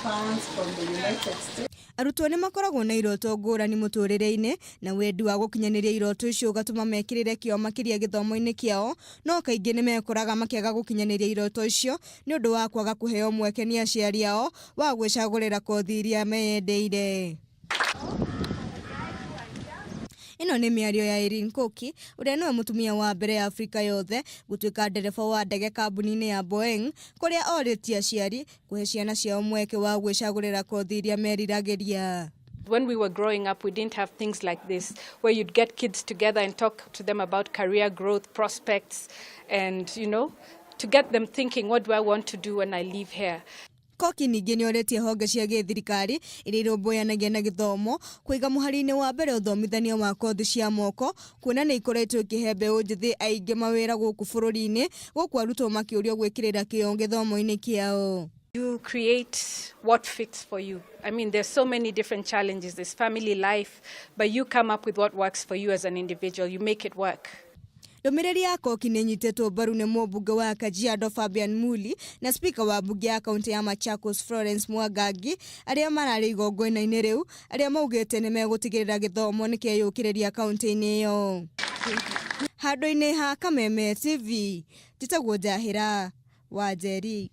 funds from the United States. Arutwo nĩ makoragwo na iroto ngũrani mũtũrĩre-inĩ na wendi wa gũkinyanĩria iroto icio ũgatũma mekĩrĩre kĩo makĩria gĩthomo-inĩ kĩao, no kaingĩ nĩ mekoraga makĩaga gũkinyanĩria iroto icio nĩ ũndũ wa kwaga kũheo mweke nĩ aciari ao wa gwĩcagũrĩra kothi iria meyendeire. Ĩno nĩ mĩario ya Irene Koki, ũrĩa nĩwe mũtumia wa mbere Afrika yothe gũtuĩka ndereba wa ndege kambuni-inĩ ya Boeing, kũrĩa orĩtie aciari kũhe ciana ciao mweke wa gwĩcagũrĩra kothi iria meriragĩria. When we were growing up, we didn't have things like this, where you'd get kids together and talk to them about career growth prospects and to get them thinking, "What do I want to do when I leave here?" Koki ningĩ nĩ orĩtie honge cia gĩthirikari iria irũmbũyanagia na gĩthomo kũiga mũhari-inĩ wa mbere ũthomithania wa kothi cia moko, kuona nĩ ikoretwo ikĩhe mbeũ njĩthĩ aingĩ mawĩra gũkũ bũrũri-inĩ, gũkũ arutwo makĩũrio gwĩkĩrĩra kĩo gĩthomo-inĩ kĩao. You create what fits for you. I mean, there's so many different challenges. There's family life, but you come up with what works for you as an individual. You make it work. Ndũmĩrĩri ya Koki nĩ ĩnyitĩtwo mbaru nĩ mũmbunge wa Kajiado Fabian Muli na spika wa mbunge ya kaunti ya Machakos Florence Mwangangi, arĩa mararĩ igongona-inĩ rĩu, arĩa maugĩte nĩ megũtigĩrĩra gĩthomo nĩ kĩeyũkĩrĩria kaunti-inĩ ĩyo. Handũ-inĩ ha Kameme TV, njĩtagwo Njahĩra wa Njeri.